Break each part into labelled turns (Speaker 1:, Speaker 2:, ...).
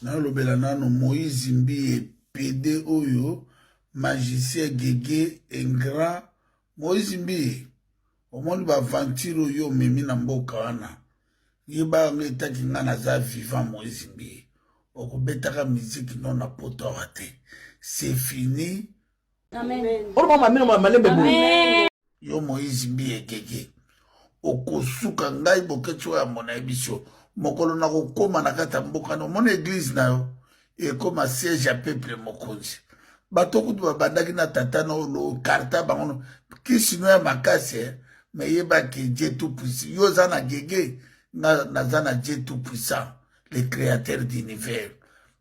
Speaker 1: Nalobela nano Moïse Mbiye pede oyo magicien gege ingrat Moïse Mbiye omoni ba aventure oyo omemi na mboka wana yeba yango etaki nga naza vivant Moïse Mbiye okobetaka miziki no na poto awa te c'est fini. Yo Moïse Mbiye gege okosuka ngai boketshu oyo amona ye biso mokolo na kokoma na kati ya mboka na omona eglise na yo ekoma siège ya peuple mokonzi bato kutu babandaki na tata na oyo karta bango kisi no ya makasi eh? me yebaki Dieu tout puissant yo oza na gege nga naza na Dieu tout puissant le créateur d'univers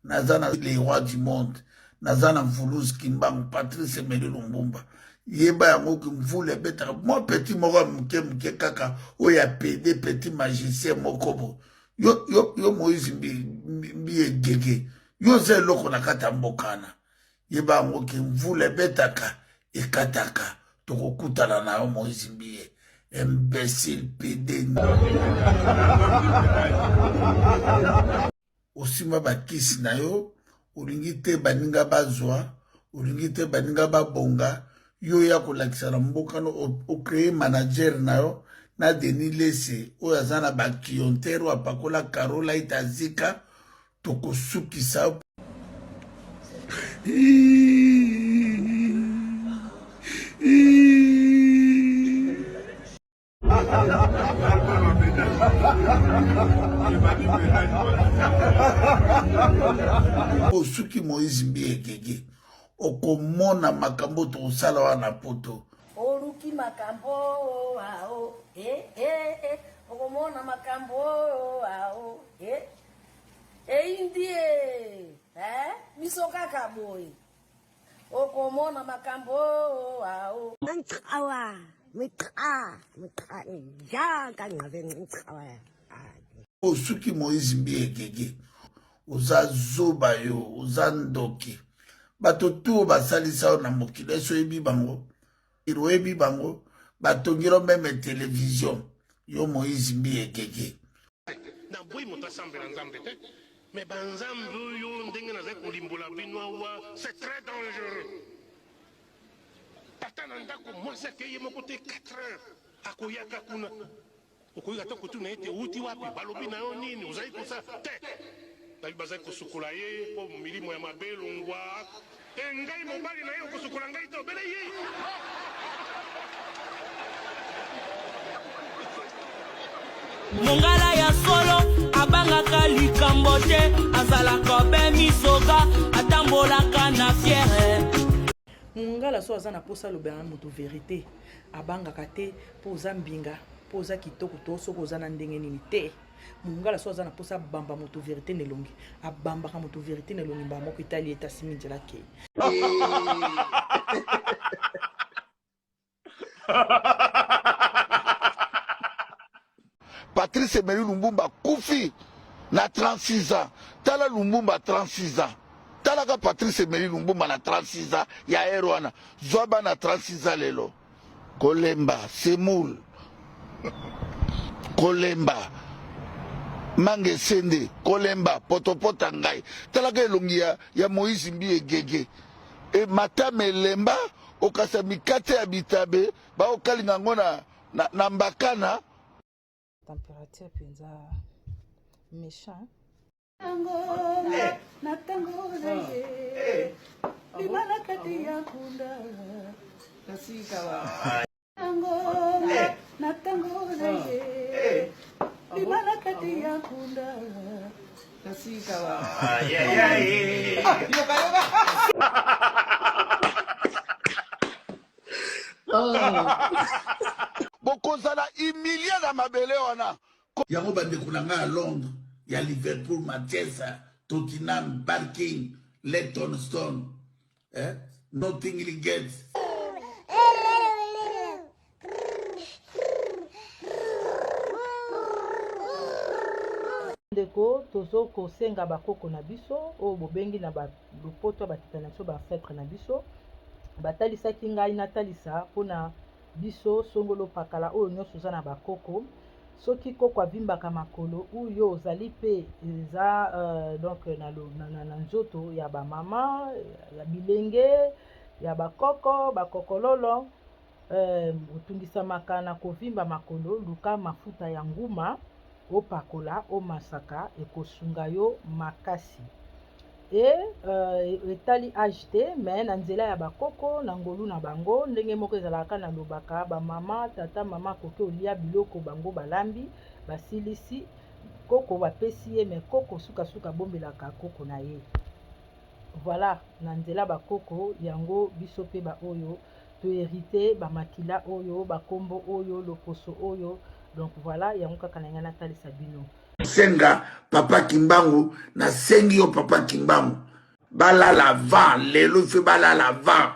Speaker 1: naza na le roi du monde naza na mvuluzi kimbangu patrice emeli lumbumba yeba yango ki mvula ebetaka mwa petit moko ya moke moke kaka oyo ya pede petit magicien moko bo yo, yo, yo moïse mbiye gege yo oza eloko na kati ya mboka wana yeba yango ki mvula ebetaka ekataka tokokutana na yo moïse mbiye imbécile pede osimba bakisi na yo olingi te baninga bazwa olingi te baninga babonga yo ya kolakisa na mboka no ocree manager na yo na Denis Lese oyo aza na bakiontere oyo apakola carolite azika tokosukisa osuki Moïse Mbiye Gege okomona makambo tokosala wana poto
Speaker 2: oluki makambo ao eh, eh, eh. Okomona makambo ao eh. Eyindi e eh? Biso kaka boye okomona makambo ao
Speaker 3: Ncawa, miqa, miqa, ja ka ngqabe ncawa.
Speaker 1: Osuki Moïse Mbiye Gege oza zoba yo oza ndoki bato tu basalisa yo na mokili esi oyebi bango oyebi bango batongelo meme television yo Moïse Mbiye Gege
Speaker 4: Naboyi moto asambela Nzambe te, mais ba nzambe oyo ndenge nazali kolimbola bino awa, c'est très dangereux. Tata na ndako, mwasi akei ye moko te 4 heures, akoyaka kuna. Okoki ata kotuna ye te, outi wapi, balobi na yo nini, ozali kosala te. Babi bazali kosukola ye mpo milimo ya mabe elongwa. E ngai mobali na ye, okosukola ngai te, obele ye.
Speaker 5: Mongala ya solo abangaka likambo te, azalaka be misoka, atambolaka na fiere.
Speaker 6: Mongala so aza na posa alobela na moto verite, abangaka te mpo oza mbinga, mpo oza kitoko to soki oza na ndenge nini te. Mongala so aza na posa abamba moto verite na elongi, abambaka moto verite na elongi mbala moko etali ye tasimi nzela akei.
Speaker 1: Patrice Emery Lumbumba akufi na 36 ans. Tala Lumbumba 36 ans. Talaka Patrice Emery Lumbumba na 36 ans ya ere wana. Zwa bana 36 ans lelo. Kolemba semoule. Kolemba mange sende kolemba potopota ngai. Talaka elongi ya, ya Moïse Mbiye gege. E matama elemba okasa mikate ya bitabe baokalinga yango na, na, na mbakana.
Speaker 7: Temperature penza méchant.
Speaker 6: Na tango na ye bima na kati ya kunda na tango na ye bima na kati ya kunda.
Speaker 1: Bokozala humilie na mabele wana. Yango bandeko na ngai ya Londres, ya Liverpool, Manchester, Tottenham, Barking, Leytonstone, eh? Nottingham Gate.
Speaker 7: Ndeko tozo kosenga ba koko na biso oyo bobengi na ba lopoto ya batata na biso ba ancetre na biso batalisaki ngai natalisa mpona biso songolo pakala oyo nyonso oza na ba koko. Soki koko avimbaka makolo ou yo ozali pe eza euh, donc na, na, na, na nzoto ya ba mama ya bilenge ya bakoko bakokololo euh, otungisamaka na kovimba makolo, luka mafuta ya nguma opakola omasaka ekosunga yo makasi. Et euh, etali age te mais na nzela ya bakoko na ngolu na bango ndenge moko ezalaka na lobaka ba mama tata mama akoki olia biloko bango balambi basilisi koko bapesi ye mais koko sukasuka abombelaka koko na ye voilà na nzela bakoko yango biso pe ba oyo to herite ba makila oyo bakombo oyo loposo oyo donc voilà yango kaka na ngai natalisa bino.
Speaker 1: Senga papa Kimbangu, nasengi yo papa Kimbangu, balala avant lelo ife balala avant,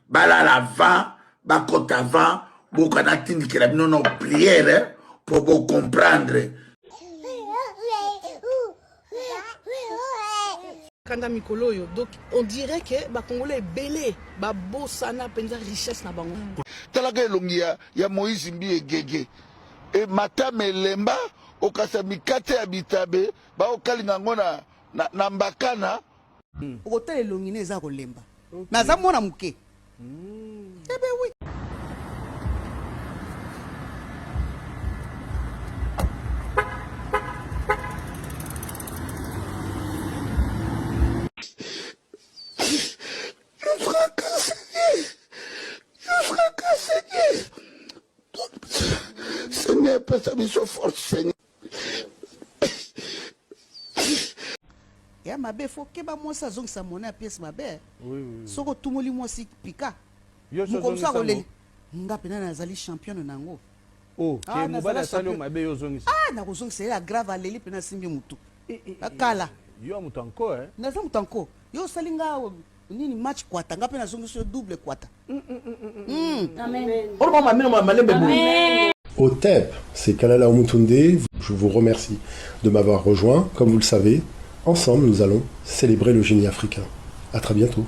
Speaker 1: balala avant, bakota avant, boka natindikela bino na prière po bo comprendre.
Speaker 6: Kanda mikolo oyo donc on dirait que ba congolais ebele babosana mpenza richesse na bango.
Speaker 1: Talaka elongi ya, ya Moïse Mbiye gege e matama elemba okasa mikate ya bitabe baokalinga yango na, na, na mbakana.
Speaker 8: Okotala elongi ne eza kolemba mais aza mwana moke. Eh ben oui.
Speaker 1: Seigneur, pesa biso force Seigneur.
Speaker 8: Ya mabe fo keba mwasi azongisa monnaie ya pièce mabe. Soki otumoli mwasi pika. Mokolo mosusu akoleli. Nga pena nazali championne na yango.
Speaker 9: Oh, ah, mobali asali yo mabe yo ozongisa.
Speaker 8: Ah, nakozongisa ye grave aleli pena asimbi mutu. Eh, eh, eh, kala.
Speaker 9: Yo moto anko eh.
Speaker 8: Naza moto anko. Yo osali nga nini match kwata nga pe nazongisi yo double kwata.
Speaker 10: Otep, c'est Kalala Omutunde. Je vous remercie de m'avoir rejoint. Comme vous le savez, ensemble, nous allons célébrer le génie africain. À très bientôt.